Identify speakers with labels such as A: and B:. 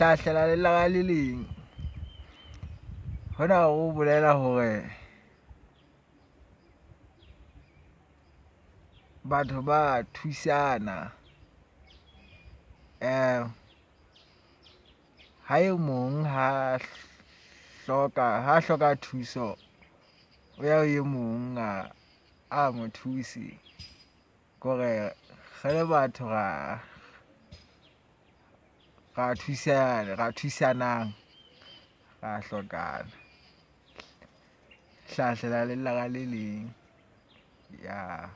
A: Hlahlela le lla ka le leng. Hona ho bolela hore batho ba thusana. Ha e mong ha hloka ha hloka thuso, o ya e mong a mo thuse. Kore re le batho ra thusana, ra thusanang, ra hlokana. Hlahlela le lla ka le leng ya.